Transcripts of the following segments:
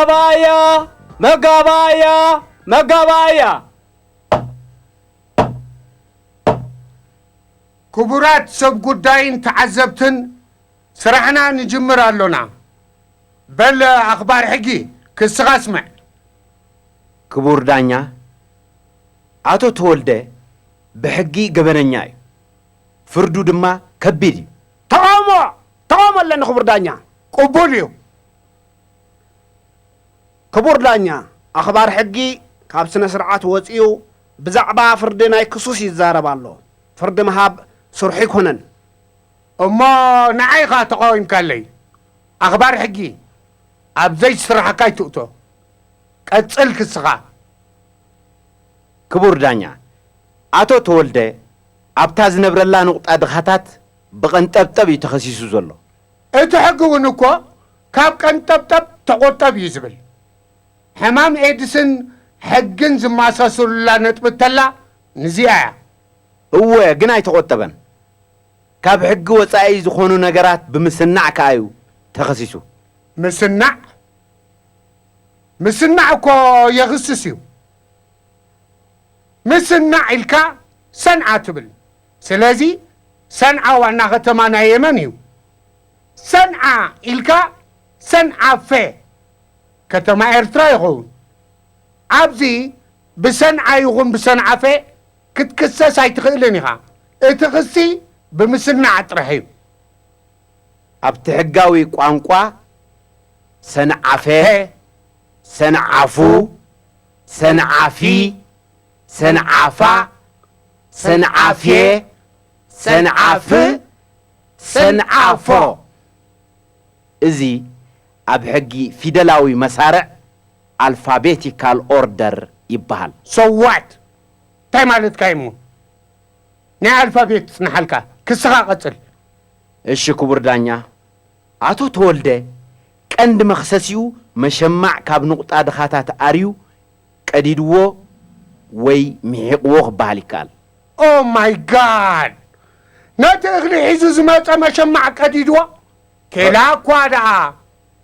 መጋባያ፣ መጋባያ፣ መጋባያ። ክቡራት ሰብ ጉዳይን ተዓዘብትን፣ ስራሕና ንጅምር ኣሎና። በል ኣኽባር ሕጊ፣ ክስኻ ስምዕ። ክቡር ዳኛ፣ ኣቶ ተወልደ ብሕጊ ገበነኛ እዩ። ፍርዱ ድማ ከቢድ እዩ። ተቓውሞ! ተቓውሞ ኣለኒ ክቡር ዳኛ። ቅቡል እዩ። ክቡር ዳኛ፣ ኣኽባር ሕጊ ካብ ስነ ስርዓት ወጺኡ ብዛዕባ ፍርዲ ናይ ክሱስ ይዛረብ ኣሎ። ፍርዲ ምሃብ ስርሑ ኣይኮነን። እሞ ንዓይ ኢኻ ተቓዊምካለይ። ኣኽባር ሕጊ ኣብ ዘይስራሕካ ኣይትእቶ። ቀጽል ክስኻ። ክቡር ዳኛ፣ ኣቶ ተወልደ ኣብታ ዝነብረላ ንቑጣ ድኻታት ብቐንጠብጠብ እዩ ተኸሲሱ ዘሎ። እቲ ሕጊ እውን እኮ ካብ ቀንጠብጠብ ተቖጠብ እዩ ዝብል። ሕማም ኤድስን ሕግን ዝመሳሰሉላ ነጥቢ ተላ ንዚኣ እያ። እወ፣ ግን ኣይተቖጠበን። ካብ ሕጊ ወጻኢ ዝኾኑ ነገራት ብምስናዕ ከኣ እዩ ተኸሲሱ። ምስናዕ ምስናዕ እኮ የኽስስ እዩ። ምስናዕ ኢልካ ሰንዓ ትብል። ስለዚ ሰንዓ ዋና ከተማ ናይ የመን እዩ። ሰንዓ ኢልካ ሰንዓፈ ከተማ ኤርትራ ይኸውን። ኣብዚ ብሰንዓ ይኹን ብሰንዓፈ ክትክሰስ ኣይትኽእልን ኢኻ። እቲ ክሲ ብምስናዕ ጥራሕ እዩ። ኣብቲ ሕጋዊ ቋንቋ ሰንዓፈ፣ ሰንዓፉ፣ ሰንዓፊ፣ ሰንዓፋ፣ ሰንዓፍየ፣ ሰንዓፍ፣ ሰንዓፎ። እዚ ኣብ ሕጊ ፊደላዊ መሳርዕ ኣልፋቤቲካል ኦርደር ይበሃል። ሰዋት እንታይ ማለትካ እሞ? ናይ ኣልፋቤት ይጽንሓልካ። ክስኻ ቀጽል። እሺ ክቡር ዳኛ፣ ኣቶ ተወልደ ቀንዲ መኽሰሲኡ መሸማዕ ካብ ንቑጣ ድኻታት ኣርዩ ቀዲድዎ ወይ ምሒቕዎ ክበሃል ይከኣል። ኦ ማይ ጋድ! ነቲ እኽሊ ሒዙ ዝመጸ መሸማዕ ቀዲድዎ? ኬላ እኳ ደኣ።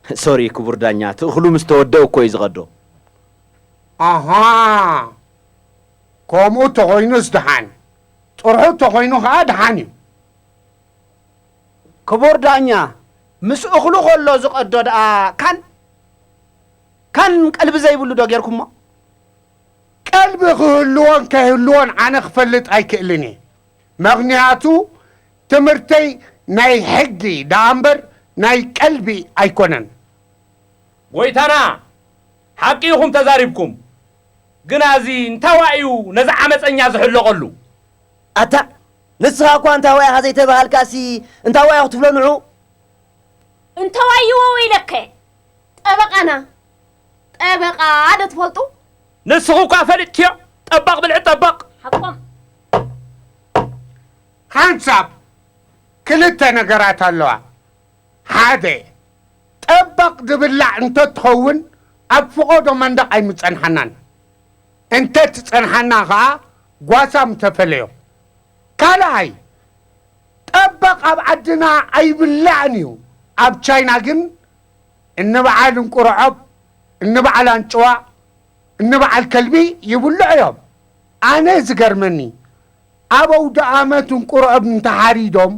ሶሪ ክቡር ዳኛ፣ እቲ እኽሉ ምስ ተወደአ እኮ እዩ ዝቐዶ። ኣሃ፣ ከምኡ ተኾይኑስ ደሓን። ጥርሑ ተኾይኑ ኸኣ ደሓን እዩ። ክቡር ዳኛ፣ ምስ እኽሉ ከሎ ዝቐዶ ደኣ ካን ካን ቀልቢ ዘይብሉ ዶ ጌርኩሞ? ቀልቢ ክህልዎን ከይህልዎን ኣነ ክፈልጥ ኣይክእልን እየ። ምኽንያቱ ትምህርተይ ናይ ሕጊ ደኣ እምበር ናይ ቀልቢ ኣይኮነን። ጎይታና፣ ሓቂ ኢኹም ተዛሪብኩም። ግና እዚ እንታዋይ እዩ ነዚ ዓመፀኛ ዝሕለቐሉ? ኣታ ንስኻ እኳ እንታዋይ ኢኻ ዘይተባሃልካሲ እንታዋይ ክትብሎ ንዑ? እንተዋይዎ ወይለከ ጠበቃና ጠበቃ ዶ ትፈልጡ? ንስኺ እኳ ፈሊጥክዮ ጠባቕ ብልዒ ጠባቕ። ሓቆም። ሓንሳብ ክልተ ነገራት ኣለዋ። ሓደ፣ ጠባቕ ዝብላዕ እንተትኸውን ኣብ ፍቖዶ መንደቕ ኣይምጸንሓናን። እንተትጸንሓና ኸኣ ጓሳ ምተፈለዮ። ካልኣይ፣ ጠባቕ ኣብ ዓድና ኣይብላዕን እዩ። ኣብ ቻይና ግን እንበዓል እንቁርዖብ፣ እንበዓል ኣንጭዋ፣ እንበዓል ከልቢ ይብልዑ እዮም። ኣነ ዝገርመኒ ኣብ ኣውደ ኣመት እንቁርዖብ እንተሓሪዶም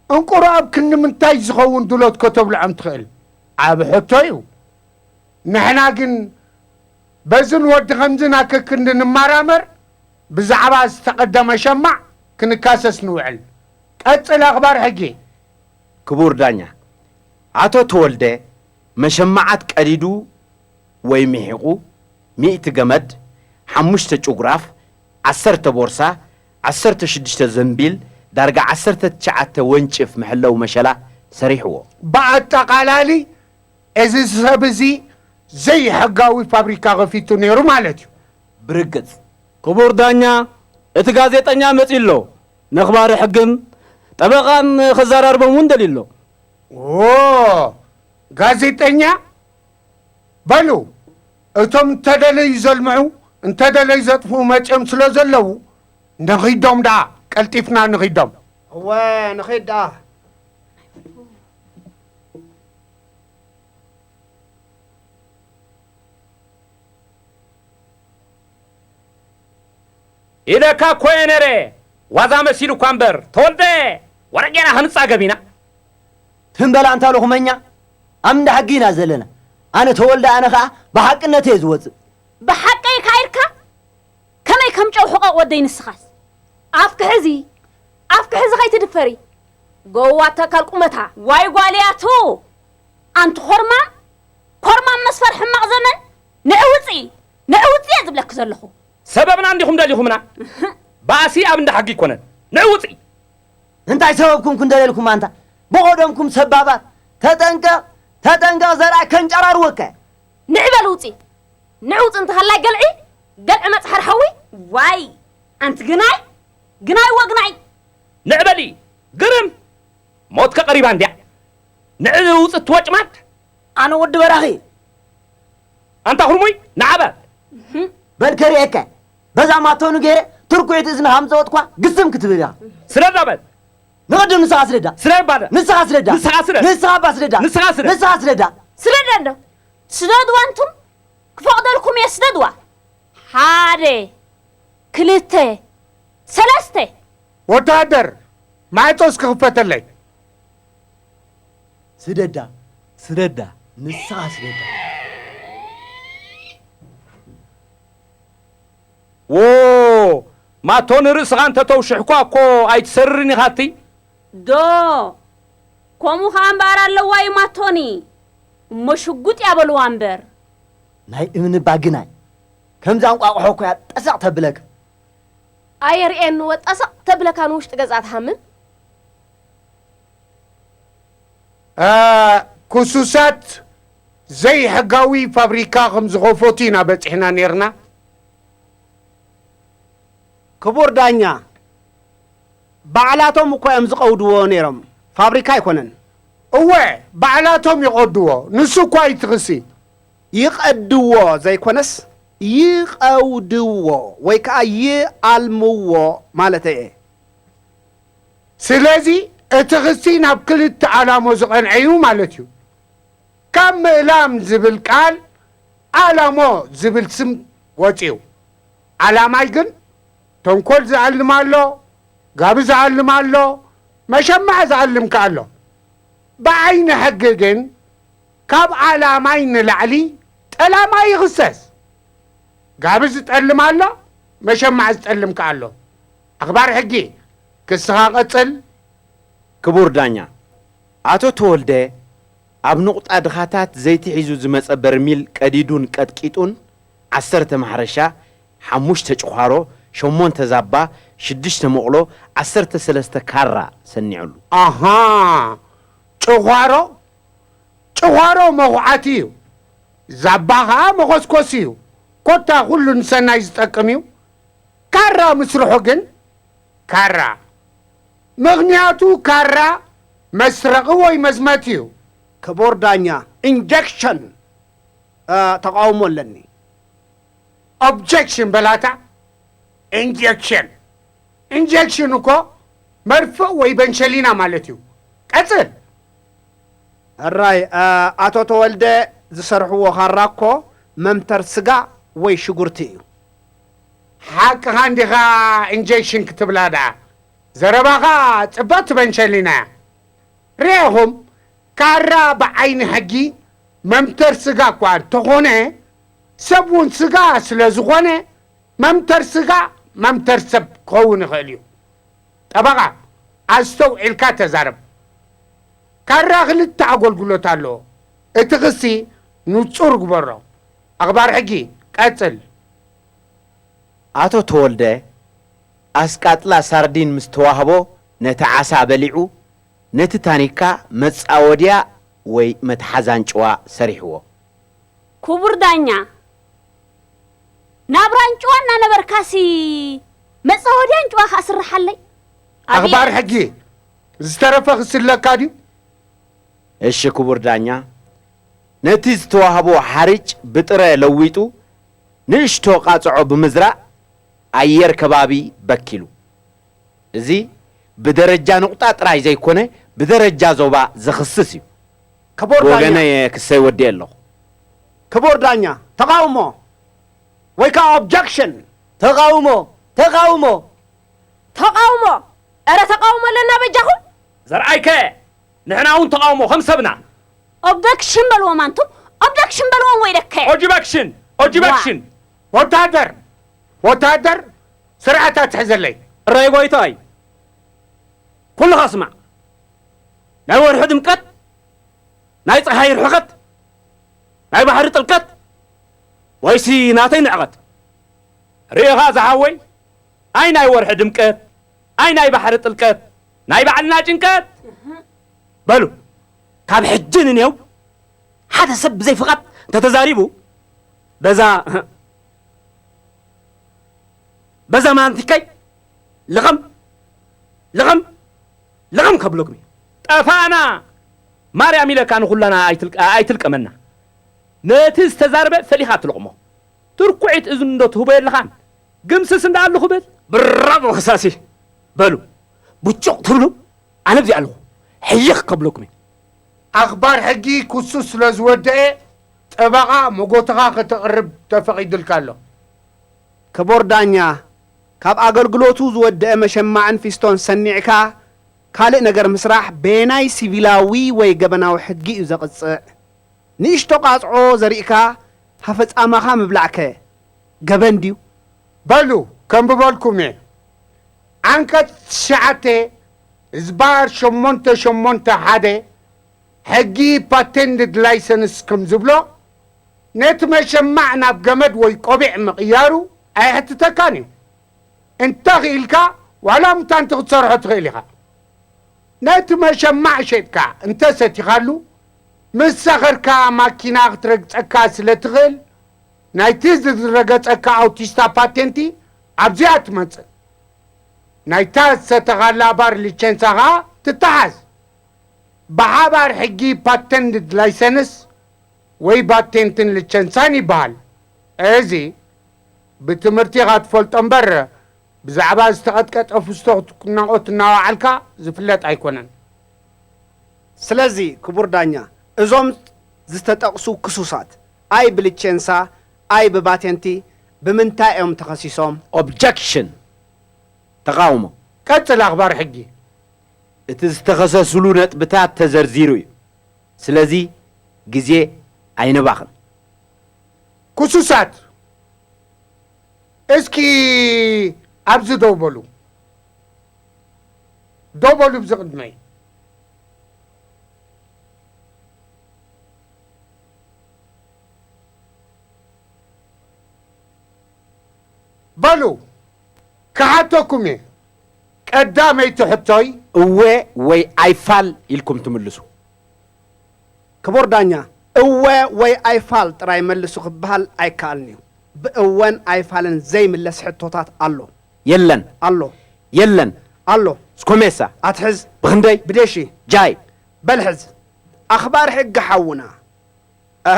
እንቁርዖብ ክንዲ ምንታይ ዝኸውን ድሎት ከተብልዖም ትኽእል? ዓቢ ሕቶ እዩ። ንሕና ግን በዝን ወዲ ከምዝን ኣክክንዲ ንመራመር ብዛዕባ ዝተቐደመ ሸማዕ ክንካሰስ ንውዕል። ቀጽል ኣኽባር ሕጊ። ክቡር ዳኛ፣ ኣቶ ተወልደ መሸማዓት ቀዲዱ ወይ ምሒቑ፣ ሚእቲ ገመድ፣ ሓሙሽተ ጭጉራፍ፣ ዓሰርተ ቦርሳ፣ ዓሰርተ ሽዱሽተ ዘንቢል፣ ዳርጋ ዓሰርተ ትሽዓተ ወንጭፍ መሐለዊ መሸላ ሰሪሕዎ። ብኣጠቓላሊ እዚ ሰብ እዚ ዘይሕጋዊ ፋብሪካ ከፊቱ ነይሩ ማለት እዩ። ብርግጽ። ክቡር ዳኛ፣ እቲ ጋዜጠኛ መጺኡ ኣሎ። ነኽባሪ ሕግን ጠበቓን ክዘራርቦም እውን ደልዩ ኣሎ። ኦ፣ ጋዜጠኛ? በሉ፣ እቶም እንተደለዩ ዘልምዑ፣ እንተደለዩ ዘጥፍኡ መጺኦም ስለ ዘለዉ፣ ንኺዶም ደኣ፣ ቀልጢፍና ንኺዶም። እወ፣ ንኺድ ደኣ። ኢለካ እኮ እየ ነይረ። ዋዛ መሲሉ እኳ እምበር፣ ተወልደ፣ ወረ ጌና ክንጻገብ ኢና። ትም በል ኣንታ ሎኽመኛ፣ ኣብ እንዳ ሕጊ ኢና ዘለና። ኣነ ተወልደ፣ ኣነ ኸኣ ብሓቅነት እየ ዝወጽእ። ብሓቀይ ካይድካ? ከመይ ከም ጨው ሕቐቕ ወደይ ንስኻስ። ኣፍኪ ሕዚ፣ ኣፍኪ ሕዚ ከይትድፈሪ። ጎዋ ተካል ቁመታ። ዋይ ጓልያቱ! ኣንቲ ኮርማም፣ ኮርማም መስፈር ሕማቕ ዘመን። ንዒ ውጺ፣ ንዒ ውጺ እየ ዝብለኪ ዘለኹ። ሰበብና እንዲኹም ደሊኹምና። ባእሲ ኣብ እንዳ ሕጊ ኣይኮነን። ንዒ ውጺ። እንታይ ሰበብኩም ክንደልየልኩም ኣንታ? ብቐደምኩም ሰባባት። ተጠንቀቕ፣ ተጠንቀቕ ዘርኣይ ከንጨራርወካ። ንዒ በል ውጺ። ንዒ ውጺ እንተሃላይ ገልዒ፣ ገልዒ መጽሓር ሓዊ። ዋይ፣ ኣንቲ ግናይ፣ ግናይ ወግናይ። ንዒ በሊ፣ ግርም። ሞትከ ቀሪባ እንድያ። ንዒ ውጺ እትወጭማድ። ኣነ ወዲ በራኺ። ኣንታ ሁርሙይ፣ ንዓ በል። በል ከርእየካ። በዛ ማቶኑ ገይረ ትርኩዒት እዝንኻ ምጸወጥኳ ግስም ክትብል ኢኻ። ስደዳ በል። ንቕድም ንስኻ ስደዳ። ስደድ ባለ። ንስኻ ስደዳ። ንስኻ ስደድ። ንስኻ እባ ስደዳ። ንስኻ ስደድ። ንስኻ ስደዳ። ስደዳ እንዶ። ስደድዋ ኣንቱም። ክፈቕደልኩም እየ፣ ስደድዋ። ሓደ፣ ክልተ፣ ሰለስተ። ወተሃደር፣ ማዕጾ እስኪ ክፈተለይ። ስደዳ። ስደዳ። ንስኻ ስደዳ። ዎ፣ ማቶኒ ርእስኻ እንተ ተውሽሕኳ እኮ ኣይትሰርርን ኢኻ እቲ። ዶ፣ ከምኡ ኸኣ እምበኣር ኣለዋ እዩ ማቶኒ። እሞ ሽጉጥ እያ በልዋ እምበር። ናይ እምኒ ባግናይ። ከምዛ እንቋቑሖ እኮ እያ ጠሰቕ ተብለካ። ኣየርእየኒ ወ ጠሰቕ ተብለካ ንውሽጢ ገዛ ትሃምም። እ፣ ክሱሳት ዘይሕጋዊ ፋብሪካ ከም ዝኸፈቱ ኢና በጺሕና ነይርና። ክቡር ዳኛ፣ ባዕላቶም እኮ እዮም ዝቐውድዎ ነይሮም፣ ፋብሪካ ኣይኮነን። እወ፣ ባዕላቶም ይቐድዎ። ንሱ እኳ እዩ እቲ ክሲ። ይቐድዎ ዘይኮነስ፣ ይቐውድዎ ወይ ከኣ ይኣልምዎ ማለተይ እየ። ስለዚ፣ እቲ ክሲ ናብ ክልተ ኣላሞ ዝቐንዐ እዩ ማለት እዩ። ካብ ምእላም ዝብል ቃል ኣላሞ ዝብል ስም ወጺኡ። ኣላማይ ግን ተንኮል ዝኣልም ኣሎ፣ ጋቢ ዝኣልም ኣሎ፣ መሸማዕ ዝኣልም ከኣ ኣሎ። ብዓይኒ ሕጊ ግን ካብ ኣላማይ ንላዕሊ ጠላማይ ይኽሰስ። ጋቢ ዝጠልም ኣሎ፣ መሸማዕ ዝጠልም ከኣ ኣሎ። ኣኽባር ሕጊ፣ ክስኻ ቀጽል። ክቡር ዳኛ፣ ኣቶ ተወልደ ኣብ ንቑጣ ድኻታት ዘይቲ ሒዙ ዝመጸ በርሚል ቀዲዱን ቀጥቂጡን፣ ዓሰርተ ማሕረሻ፣ ሓሙሽተ ጭዃሮ፣ ሸሞንተ ዛባ፣ ሽዱሽተ መቑሎ፣ ዓሰርተ ሰለስተ ካራ ሰኒዑሉ። ኣሃ፣ ጭዃሮ፣ ጭዃሮ መኹዓቲ እዩ። ዛባ ኸኣ መኾስኮሲ እዩ። ኮታ ኩሉ ንሰናይ ዝጠቅም እዩ። ካራ ምስርሑ ግን ካራ። ምኽንያቱ ካራ መስረቒ ወይ መዝመቲ እዩ። ክቡር ዳኛ፣ ኢንጀክሽን፣ እ፣ ተቓውሞ ኣለኒ። ኦብጀክሽን በላታ። ኢንጀክሽን። ኢንጀክሽን እኮ መርፍእ ወይ በንሸሊና ማለት እዩ። ቀጽል። ሕራይ፣ እ፣ ኣቶ ተወልደ ዝሰርሕዎ ካራ እኮ መምተር ስጋ ወይ ሽጉርቲ እዩ። ሓቅኻ እንዲኻ ኢንጀክሽን ክትብላ ደኣ። ዘረባኻ ጽብቕቲ በንሸሊና እያ። ርኢኹም፣ ካራ ብዓይኒ ሕጊ መምተር ስጋ እኳ እንተኾነ፣ ሰብ እውን ስጋ ስለ ዝኾነ፣ መምተር ስጋ መምተር ሰብ ክኸውን ይኽእል እዩ። ጠበቓ፣ ኣስተውዒልካ ተዛረብ። ካራ ክልተ ኣገልግሎት ኣለዎ። እቲ ክሲ ንጹር ግበሮ። ኣኽባር ሕጊ፣ ቀጽል። ኣቶ ተወልደ፣ ኣስቃጥላ ሳርዲን ምስ ተዋህቦ፣ ነቲ ዓሳ በሊዑ፣ ነቲ ታኒካ መጻወድያ ወይ መትሓዚ ኣንጭዋ ሰሪሕዎ። ክቡር ዳኛ፣ ናብራ ኣንጭዋ እናነበርካሲ መጻወድያ ኣንጭዋ ከኣ ስርሓለይ። ኣኽባር ኣቤት። ሕጊ፣ ዝተረፈ ክስለካ ድዩ? እሺ ክቡር ዳኛ፣ ነቲ ዝተዋህቦ ሓርጭ ብጥረ ለዊጡ ንእሽቶ ቃጽዖ ብምዝራእ ኣየር ከባቢ በኪሉ። እዚ ብደረጃ ንቑጣ ጥራይ ዘይኮነ ብደረጃ ዞባ ዘኽስስ እዩ። ክቡር ዳኛ። ብወገነይ ክሰይ ወዲኤ ኣለኹ። ክቡር ዳኛ፣ ተቓውሞ ወይ ከኣ ኦብጀክሽን። ተቓውሞ። ተቓውሞ። ተቓውሞ! ኧረ ተቓውሞ ኣለና በጃኹም! ዘርኣይከ ንሕና እውን ተቓውሞ ከም ሰብና። ኦብደክሽን በልዎም ኣንቱም፣ ኦብደክሽን በልዎም ወይለከ። ኦጅበክሽን ኦጅበክሽን። ወታደር ወታደር ስርዓት ኣትሕዘለይ። እራይ ጎይታይ፣ ኩልኻ ስማዕ። ናይ ወርሒ ድምቀት፣ ናይ ጸሓይ ርሕቀት፣ ናይ ባሕሪ ጥልቀት፣ ወይሲ ናተይ ንዕቐት? ርኢኻ ዝሓወይ፣ ኣይ ናይ ወርሒ ድምቀት፣ ኣይ ናይ ባሕሪ ጥልቀት፣ ናይ ባዕልና ጭንቀት። በሉ፣ ካብ ሕጂ ንኔው ሓደ ሰብ ብዘይ ፍቓድ እንተተዛሪቡ፣ በዛ በዛ ማንቲከይ ልቕም ልቕም ልቕም ከብለኩም እዩ። ጠፋእና ማርያም ኢለካ ንኹላና ኣይትልቀ- ኣይትልቀመና። ነቲ ዝተዛረበ ፈሊኻ ትልቕሞ። ትርኩዒት እዝኒ እንዶ ትህቦ የለኻን። ግምስስ እንዳ ኣለኹ ብል። ብራቮ ከሳሲ። በሉ ብጩቕ ትብሉ ኣነ ኣብዚ ኣለኹ ሕይኽ ከብለኩም እየ። ኣኽባር ሕጊ ክሱ ስለ ዝወደአ ጠበቓ መጎትኻ ከተቕርብ ተፈቒዱልካ ኣሎ። ክቡር ዳኛ፣ ካብ ኣገልግሎቱ ዝወደአ መሸማዕን ፊስቶን ሰኒዕካ ካልእ ነገር ምስራሕ በየናይ ሲቪላዊ ወይ ገበናዊ ሕጊ እዩ ዘቕጽዕ? ንእሽቶ ቃጽዖ ዘሪእካ ሃፈጻማኻ ምብላዕከ ገበን ድዩ? በሉ ከንብበልኩም እየ። ዓንቀጽ ትሽዓተ እዝባር ሸሞንተ ሸሞንተ ሓደ ሕጊ ፓቴንትድ ላይሰንስ ከም ዝብሎ፣ ነቲ መሸማዕ ናብ ገመድ ወይ ቆቢዕ ምቕያሩ ኣየሕትተካን እዩ። እንተ ኽኢልካ ዋላ ሙታንቲ ክትሰርሖ ትኽእል ኢኻ። ነቲ መሸማዕ ሸጥካ እንተ ሰቲኻሉ፣ ምስ ሰኸርካ ማኪና ክትረግጸካ ስለ ትኽእል፣ ናይቲ ዝረገጸካ ኣውቲስታ ፓቴንቲ ኣብዚኣ ትመጽእ። ናይታ ዝሰተኻላ ባር ሊቸንሳ ኸኣ ትተሓዝ። ብሓባር ሕጊ ፓቴንትድ ላይሰንስ ወይ ባቴንትን ልቸንሳን ይበሃል። እዚ ብትምህርቲ ኢኻ ትፈልጦ እምበር ብዛዕባ ዝተቐጥቀጠ ፍስቶ ክትናቖት እናወዓልካ ዝፍለጥ ኣይኮነን። ስለዚ ክቡር ዳኛ፣ እዞም ዝተጠቕሱ ክሱሳት ኣይ ብልቸንሳ ኣይ ብባቴንቲ ብምንታይ እዮም ተኸሲሶም? Objection! ተቓውሞ። ቀጽል ኣኽባር ሕጊ። እቲ ዝተኸሰስሉ ነጥብታት ተዘርዚሩ እዩ። ስለዚ ግዜ ኣይነባኽን። ክሱሳት እስኪ ኣብዚ ደው በሉ። ደው በሉ ብዚ ቅድመይ። በሉ ክሓተኩም እየ። ቀዳመይቲ ሕቶይ። እወ ወይ ኣይፋል ኢልኩም ትምልሱ። ክቡር ዳኛ፣ እወ ወይ ኣይፋል ጥራይ መልሱ ክበሃል ኣይከኣልን እዩ። ብእወን ኣይፋልን ዘይምለስ ሕቶታት ኣሎ። የለን። ኣሎ። የለን። ኣሎ። ስኮሜሳ። ኣትሕዝ። ብኽንደይ? ብደሺ። ጃይ። በል ሕዝ። ኣኽባር ሕጊ ሓውና፣ እ፣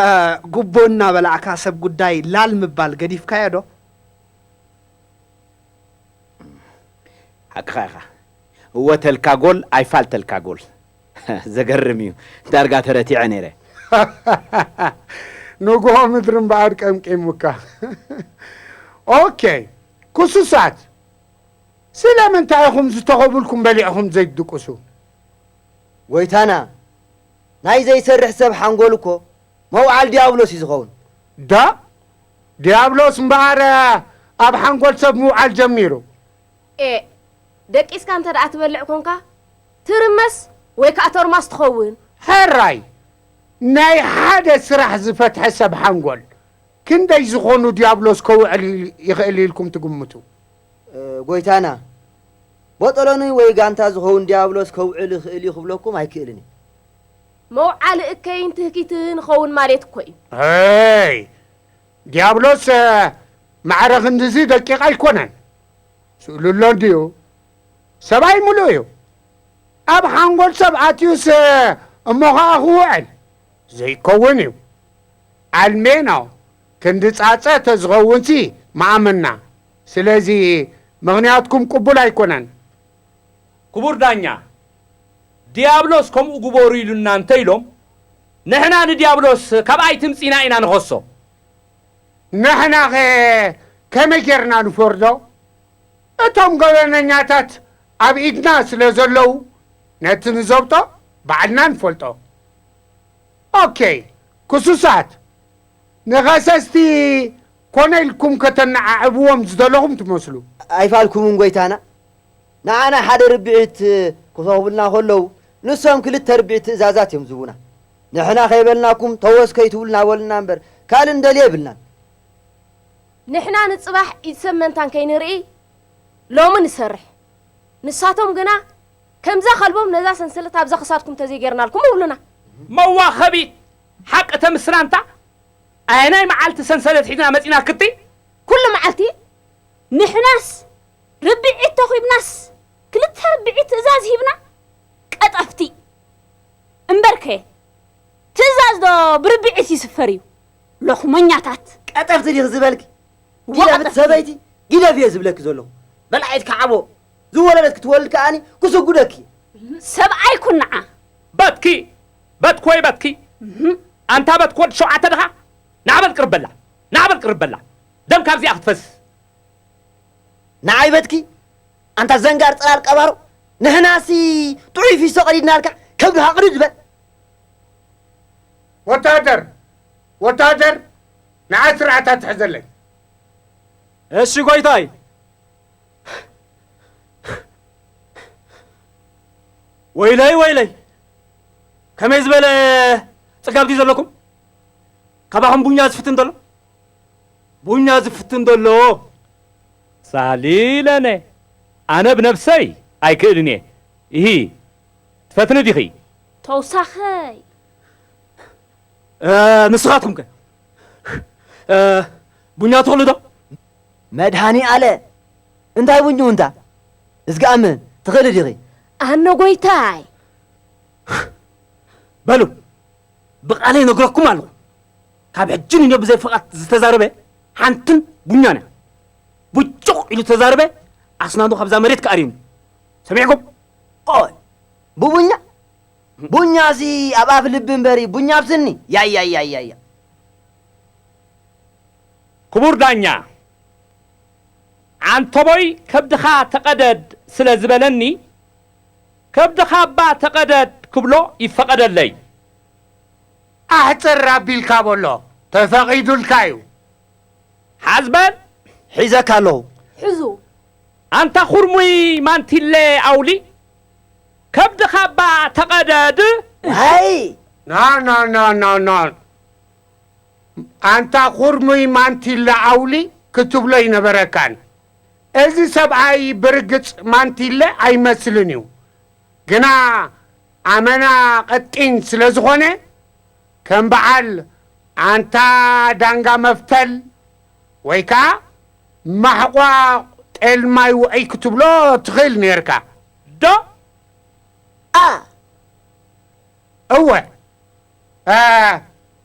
ጉቦ እናበላዕካ ሰብ ጉዳይ ላል ምባል ገዲፍካዮ ዶ? ሓቅኻ ኢኻ። እወ ተልካ ጎል ኣይፋል ተልካ ጎል። ዘገርም እዩ። ዳርጋ ተረቲዐ ነይረ። ንግሆ ምድሪ እምበኣር ቀምቂሙካ። ኦኬ፣ ክሱሳት ስለምንታይ ኢኹም ዝተኸብልኩም በሊዕኹም ዘይትድቅሱ? ጎይታና፣ ናይ ዘይሰርሕ ሰብ ሓንጎል እኮ መውዓል ዲያብሎስ እዩ ዝኸውን። ዳ ዲያብሎስ እምበኣር ኣብ ሓንጎል ሰብ ምውዓል ጀሚሩ። ኤእ፣ ደቂስካ እንተ ደኣ ትበልዕ ኮንካ ትርመስ ወይ ከኣ ቶርማስ ትኸውን። ሕራይ ናይ ሓደ ስራሕ ዝፈትሐ ሰብ ሓንጎል ክንደይ ዝኾኑ ዲያብሎስ ከውዕል ይኽእል ኢልኩም ትግምቱ? ጎይታና፣ ቦጠሎኒ ወይ ጋንታ ዝኸውን ዲያብሎስ ከውዕል ይኽእል እዩ ክብለኩም ኣይክእልን እዩ። መውዓሊ እከይን ትህኪትን ኸውን ማለት እኮ እዩ። ሄይ! ዲያብሎስ ማዕረ ክንድዚ ደቂቕ ኣይኮነን። ስእሉ ኣሎ እንድዩ። ሰብኣይ ምሉእ እዩ። ኣብ ሓንጎል ሰብ ኣትዩስ እሞ ኸኣ ክውዕል ዘይከውን እዩ። ኣልሜኖ ክንዲ ጻጸ ተዝኸውንሲ ምኣመና። ስለዚ ምኽንያትኩም ቅቡል ኣይኮነን። ክቡር ዳኛ፣ ዲያብሎስ ከምኡ ግበሩ ኢሉና እንተ ኢሎም፣ ንሕና ንዲያብሎስ ካብ ኣይትምጺና ኢና ንኸሶ። ንሕናኸ ከመይ ጌርና ንፈርዶ? እቶም ገበነኛታት ኣብ ኢድና ስለ ዘለዉ፣ ነቲ ንዘብጦ ባዕልና ንፈልጦ። ኦኬ፣ ክሱሳት፣ ንኸሰስቲ ኮነ ኢልኩም ከተነዓዕብዎም ዝደለኹም ትመስሉ። ኣይፋልኩምን ጎይታና። ንዓና ሓደ ርብዒት ክህቡልና ከለዉ፣ ንሶም ክልተ ርብዒት ትእዛዛት እዮም ዝህቡና። ንሕና ከይበልናኩም ተወስ ከይትብሉና በሉና እምበር፣ ካልእ እንደልዮ የብልናን። ንሕና ንጽባሕ ኢድ ሰብ መንታን ከይንርኢ፣ ሎሚ ንሰርሕ። ንሳቶም ግና፣ ከምዛ ከልቦም ነዛ ሰንሰለት ኣብዛ ክሳድኩም ተዘይጌርናልኩም ይብሉና። መዋኸቢ ሓቂ ተምስና እንታ፣ ኣየናይ መዓልቲ ሰንሰለት ሒዝና መጺና ክትይ? ኩሉ መዓልቲ? ንሕናስ ርብዒት ተኺብናስ፣ ክልተ ርብዒት ትእዛዝ ሂብና? ቀጠፍቲ። እምበርከ፣ ትእዛዝ ዶ ብርብዒት ይስፈር እዩ? ሎኽመኛታት። ቀጠፍቲ ዲኺ ዝበልኪ? ዋ ጊደፊ ቀጠፍቲ። ሰበይቲ፣ ጊደፊ እየ ዝብለኪ ዘለኹ። በላዒት ከዓቦ፣ ዝወለደት ክትወልድ ከኣኒ ክስጉደኪ። ሰብኣይ ኩን ንዓ። በትኪ፣ በትኪ ወይ በትኪ። ኣንታ በትኪ ወዲ ሸውዓተ ድኻ? ናዕበል ቅርበላ፣ ናዕበል ቅርበላ። ደም ካብዚኣ ክትፈስስ። ንዓይ በትኪ? ኣንታ ዘንጋር ጽላል ቀባሮ፣ ንሕናሲ ጥዑይ ፊሶ ቀዲድናልካ፣ ከብድኻ ቅድድ በል። ወታደር፣ ወታደር፣ ንዓ ስርዓት ኣትሕዘለይ። እሺ ጎይታይ። ወይለይ፣ ወይለይ። ከመይ ዝበለ ጽጋብ ድዩ ዘለኩም? ካባኹም ቡኛ ዝፍትን ዘሎ? ቡኛ ዝፍትን ዘሎ? ሳሊለነ፣ ኣነ ብነብሰይ ኣይክእልን እየ። ኢሂ፣ ትፈትኒ ዲኺ? ተውሳኸይ። እ፣ ንስኻትኩም ከ? እ፣ ቡኛ ትኽእሉ ዶ? መድሃኒ ኣለ፣ እንታይ ቡኙ እንታ? እዝግኣምን፣ ትኽእሊ ዲኺ? ኣነ ጎይታይ። በሉ፣ ብቓለይ ነግረኩም ኣለኹ። ካብ ሕጂ ንዮ ብዘይ ፍቓድ ዝተዛረበ ሓንትን ቡኛን እያ። ቡጩቕ ኢሉ ተዛረበ፣ ኣስናኑ ካብዛ መሬት ክኣርዩኒ። ሰሚዕኩም? ቆይ፣ ብቡኛ? ቡኛሲ ኣብ ኣፍ ልቢ እምበሪ፣ ቡኛ ኣብ ስኒ? ያያያያያ። ክቡር ዳኛ፣ ዓንተቦይ ከብድኻ ተቐደድ ስለ ዝበለኒ፣ ከብድኻ እባ ተቐደድ ክብሎ ይፈቐደለይ። ኣሕጽር ኣቢልካ በሎ፣ ተፈቒዱልካ እዩ። ሓዝ በል። ሒዘካ ኣለኹ። ሕዙ። ኣንታ ኹርሙይ ማንቲለ ኣውሊ፣ ከብድኻ እባ ተቐደድ። ኣይ! ና፣ ና፣ ና፣ ና፣ ና። ኣንታ ኹርሙይ ማንቲለ ኣውሊ ክትብሎ ኣይነበረካን። እዚ ሰብኣይ ብርግጽ ማንቲለ ኣይመስልን እዩ። ግና ኣመና ቀጢን ስለ ዝኾነ፣ ከም በዓል ኣንታ ዳንጋ መፍተል ወይ ከኣ ማሕቋ ጤል ማይ ውዑይ ክትብሎ ትኽእል ኔርካ። ዶ? ኣ! እወ። እ፣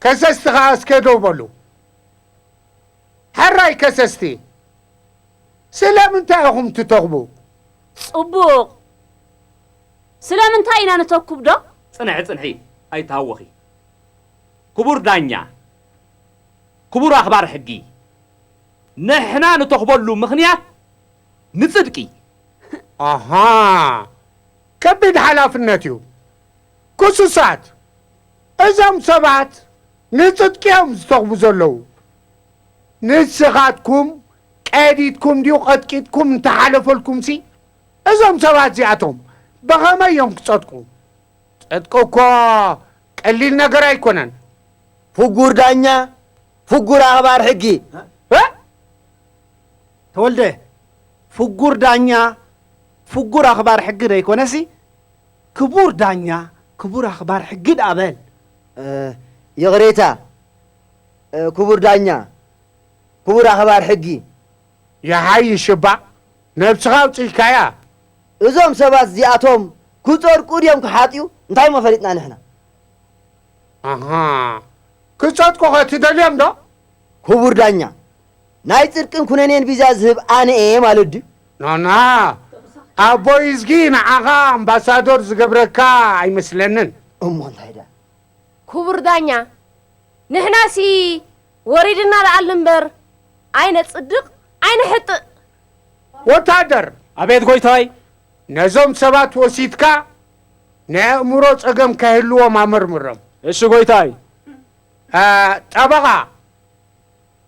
ከሰስቲ ኸኣ እስከ ደው በሉ። ሕራይ ከሰስቲ፣ ስለምንታይ ኢኹም ትተኽቡ? ጽቡቕ። ስለምንታይ ኢና ንተኩብ ዶ? ጽንሒ፣ ጽንሒ፣ ኣይትሃወኺ። ክቡር ዳኛ፣ ክቡር ኣኽባር ሕጊ፣ ንሕና ንተኽበሉ ምኽንያት ንጽድቂ። ኣሃ፣ ከቢድ ሓላፍነት እዩ። ክሱሳት፣ እዞም ሰባት ንጽድቂ እዮም ዝተኽቡ ዘለዉ። ንስኻትኩም ቀዲድኩም ድዩ ቀጥቂጥኩም እንተሓለፈልኩምሲ፣ እዞም ሰባት እዚኣቶም ብኸመይ እዮም ክጸድቁ? ጽድቂ እኮ ቀሊል ነገር ኣይኮነን። ፍጉር ዳኛ፣ ፍጉር ኣኽባር ሕጊ። እ? ተወልደ፣ ፍጉር ዳኛ፣ ፍጉር ኣኽባር ሕጊ ደይኮነሲ፣ ክቡር ዳኛ፣ ክቡር ኣኽባር ሕጊ ደኣ በል። እ፣ ይቕሬታ፣ እ፣ ክቡር ዳኛ፣ ክቡር ኣኽባር ሕጊ። ይሓይሽ እባ፣ ነብስኻ ኣውጺእካያ። እዞም ሰባት እዚኣቶም ክጸድቁ ድዮም ክሓጥኡ? እንታይ እሞ ፈሊጥና ንሕና? ኣሃ፣ ክጸድቁ ኸ ትደልዮም ዶ? ክቡር ዳኛ፣ ናይ ጽድቅን ኩነኔን ቪዛ ዝህብ ኣነ እየ ማለት ድዩ? ኖና፣ ኣቦይ እዝጊ ንዓኻ ኣምባሳዶር ዝገብረካ ኣይመስለንን። እሞ እንታይ ደኣ? ክቡር ዳኛ፣ ንሕናሲ ወሪድና ንኣሊ እምበር ኣይነጽድቕ ኣይንሕጥእ። ወታደር! ኣቤት ጎይታይ። ነዞም ሰባት ወሲድካ ናይ ኣእምሮ ጸገም ከይህልዎም ኣመርምሮም። እሺ ጎይታይ። እ፣ ጠበቓ፣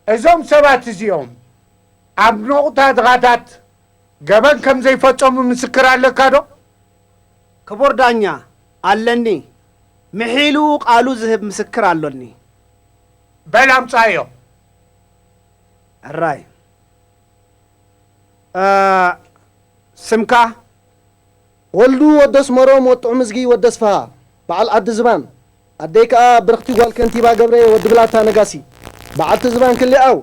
እዞም ሰባት እዚኦም ኣብ ነቑጣ ድኻታት ገበን ከም ዘይፈጸሙ ምስክር ኣለካ ዶ? ክቡር ዳኛ፣ ኣለኒ። ምሒሉ ቃሉ ዝህብ ምስክር ኣሎኒ። በል ኣምጻዮ። ሕራይ። እ፣ ስምካ? ወልዱ ወዲ ኣስመሮም ወጥዑ ምዝጊ ወዲ ኣስፍሃ፣ በዓል ዓዲ ዝባን። ኣደይ ከኣ ብርኽቲ ጓል ከንቲባ ገብረ ወዲ ብላታ ነጋሲ፣ በዓልቲ ዝባን ክልኣው።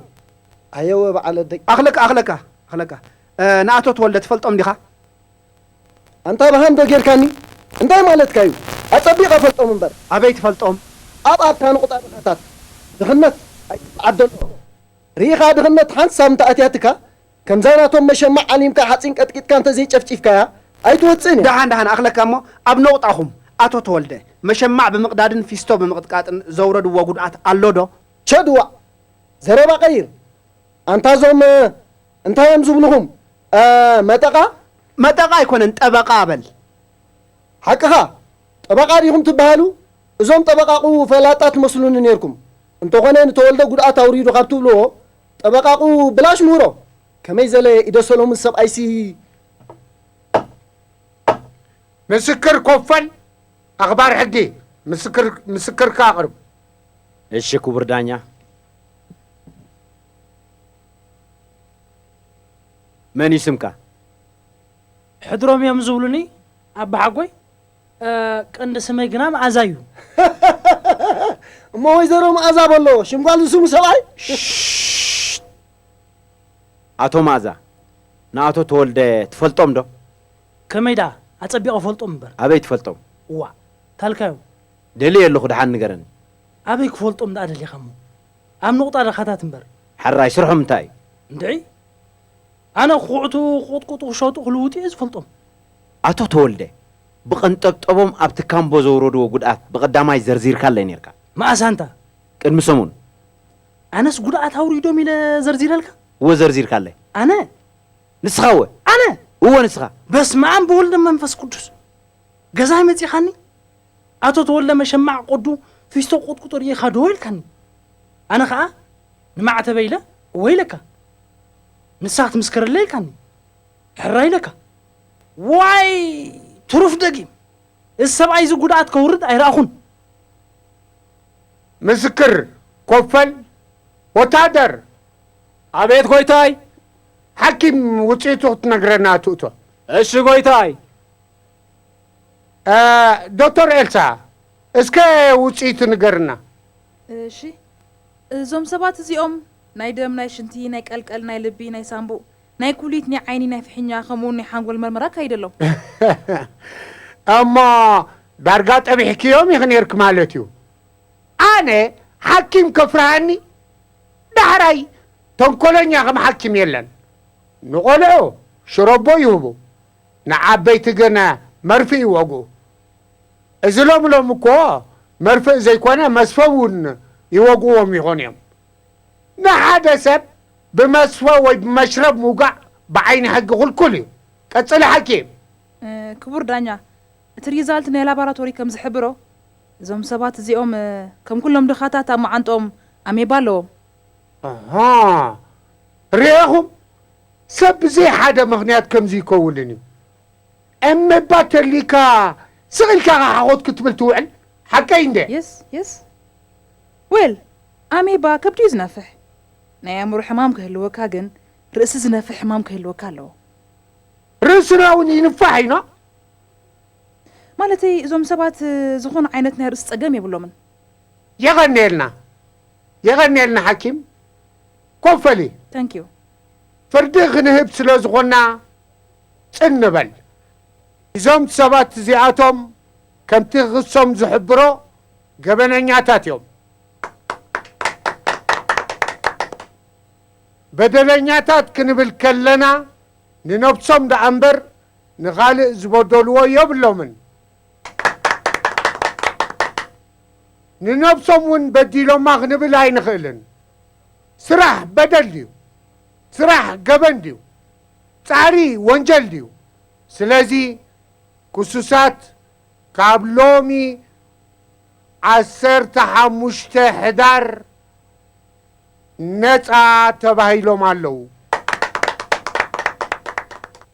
ኣየወ በዓል ኣደይ። ኣኽለካ፣ ኣኽለካ፣ ኣኽለካ። እ፣ ንኣቶ ተወልደ ትፈልጦም ዲኻ? ኣንታ ብሃም ዶ ጌርካኒ? እንታይ ማለትካ እዩ? ኣጸቢቐ ፈልጦም እምበር። ኣበይ ትፈልጦም? ኣብ ኣብታ ንቑጣ ድኻታት። ድኽነት ኣይትዓደሎ። ርኢኻ ድኽነት ሓንሳብ እንተ ኣትያትካ፣ ከምዛ ናቶም መሸማዕ ዓሊምካ ሓጺን ቀጥቂጥካ እንተ ዘይጨፍጪፍካያ፣ ኣይትወጽእን እያ። ደሓን ደሓን ኣኽለካ እሞ፣ ኣብ ነቑጣኹም ኣቶ ተወልደ መሸማዕ ብምቕዳድን ፊስቶ ብምቕጥቃጥን ዘውረድዎ ጉድኣት ኣሎ ዶ? ቸድዋዕ! ዘረባ ቀይር። ኣንታ እዞም፣ እ፣ እንታይ እዮም ዝብልኹም? እ፣ መጠቓ? መጠቓ ኣይኮነን፣ ጠበቓ በል። ሓቅኻ፣ ጠበቓ ዲኹም ትበሃሉ? እዞም ጠበቓቑ ፈላጣት ትመስሉኒ ኔርኩም። እንተኾነ ንተወልደ ጉድኣት ኣውሪዱ ካብ ትብልዎ፣ ጠበቓቑ ብላሽ ምህሮ። ከመይ ዘለ ኢደ ሰሎሙን ሰብኣይሲ። ምስክር ኮፈል፣ ኣኽባር ሕጊ፣ ምስክር፣ ምስክርካ ኣቕርብ። እሺ ክቡር ዳኛ። መን እዩ ስምካ? ሕድሮም እዮም ዝብሉኒ ኣባሓጎይ። እ፣ ቀንዲ ስመይ ግና መኣዛ እዩ። እሞ ወይዘሮ መኣዛ በሎ፣ ሽም ጓል ዝስሙ ሰብኣይ? ሽት! ኣቶ መኣዛ፣ ንኣቶ ተወልደ ትፈልጦም ዶ? ከመይ ደኣ? ኣጸቢቐ እፈልጦም እምበር። ኣበይ ትፈልጦም? እዋእ፣ ታልካዮም? ደልየ ኣለኹ፣ ደሓን ንገረኒ። ኣበይ ክፈልጦም ደኣ ደሊኻ እሞ? ኣብ ንቑጣ ድኻታት እምበር። ሕራይ፣ ስርሖም እንታይ እዩ? እንድዒ፣ ኣነ ክኹዕቱ፣ ክቕጥቅጡ፣ ክሸጡ፣ ክልውጡ እየ ዝፈልጦም። ኣቶ ተወልደ፣ ብቐንጠብጠቦም ኣብ ትካምቦ ዘውረድዎ ጉድኣት ብቐዳማይ ዘርዚርካለይ ኔርካ። መኣስ ኣንታ? ቅድሚ ሰሙን። ኣነስ ጉድኣት ኣውሪዶም ኢለ ዘርዚረልካ? እወ ዘርዚርካለይ። ኣነ? ንስኻ እወ። ኣነ? እወ ንስኻ። በስመ ኣብ ወወልድ መንፈስ ቅዱስ። ገዛይ መጺኻኒ? ኣቶ ተወልደ መሸማዕ ቀዱ ፊስቶ ቁጥቁጡ ርኢኻ ዶ ኢልካኒ? ኣነ ኸኣ ንማዕተበይ ኢለ እወ ኢለካ። ንስኻ ክትምስክረለይ ኢልካኒ። ሕራይ ኢለካ። ዋይ ትሩፍ ደጊም። እዚ ሰብኣይ እዚ ጉድኣት ከውርድ ኣይረኣኹን። ምስክር ኮፈል፣ ወታደር። ኣቤት ጎይታይ። ሓኪም ውጽኢቱ ክትነግረና ትእቶ። እሺ ጎይታይ። እ፣ ዶክተር ኤልሳ፣ እስከ ውጽኢቱ ንገርና። እሺ፣ እዞም ሰባት እዚኦም ናይ ደም፣ ናይ ሽንቲ፣ ናይ ቀልቀል፣ ናይ ልቢ፣ ናይ ሳንቡእ፣ ናይ ኩሊት፣ ናይ ዓይኒ፣ ናይ ፍሕኛ፣ ከምኡውን ናይ ሓንጎል መርመራ ኣካይደሎም። እሞ ዳርጋ ጠቢሕክዮም ኢኺ ነይርክ ማለት እዩ። ኣነ ሓኪም ከፍርሃኒ? ዳሕራይ ተንኮለኛ ከም ሓኪም የለን። ንቖልዑ ሽሮቦ ይህቡ፣ ንዓበይቲ ግን መርፍእ ይወግኡ። እዚ ሎም ሎም እኮ መርፍእ ዘይኮነ መስፈ እውን ይወግዎም ይኾኑ እዮም። ንሓደ ሰብ ብመስፈ ወይ ብመሽረብ ምውጋእ ብዓይኒ ሕጊ ክልኩል እዩ። ቀጽሊ ሓኪም። እ፣ ክቡር ዳኛ፣ እቲ ሪዛልት ናይ ላቦራቶሪ ከም ዝሕብሮ፣ እዞም ሰባት እዚኦም፣ እ፣ ከም ኩሎም ድኻታት ኣብ መዓንጥኦም ኣሜባ ኣለዎም። ኣሃ፣ ርኤኹም? ሰብ ብዘይ ሓደ ምኽንያት ከምዚ ይከውንን እዩ። ኣሜባ ተሊካ ስቕ ኢልካ ሓኾት ክትብል ትውዕል? ሓቀይ እንደ? የስ፣ የስ። ዌል፣ ኣሜባ ከብዲ እዩ ዝነፍሕ። ናይ ኣእምሮ ሕማም ክህልወካ ግን ርእሲ ዝነፍሕ ሕማም ክህልወካ ኣለዎ። ርእስና እውን ይንፋሕ ኢና። ማለተይ፣ እዞም ሰባት፣ እ፣ ዝኾነ ዓይነት ናይ ርእሲ ጸገም የብሎምን። የቐንየልና። የቐንየልና ሓኪም። ኮፈሊ። ታንክ ዩ። ፍርዲ ክንህብ ስለ ዝኾንና ጽን ንበል። እዞም ሰባት እዚኣቶም ከምቲ ክሶም ዝሕብሮ ገበነኛታት እዮም። በደለኛታት ክንብል ከለና ንነብሶም ደኣ እምበር ንኻልእ ዝበደልዎ የብሎምን። ንነብሶም እውን በዲሎማ ክንብል ኣይንኽእልን። ስራሕ በደል ድዩ? ስራሕ ገበን ድዩ? ጻዕሪ ወንጀል ድዩ? ስለዚ ክሱሳት ካብ ሎሚ ዓሰርተ ሓሙሽተ ሕዳር ነጻ ተባሂሎም ኣለዉ።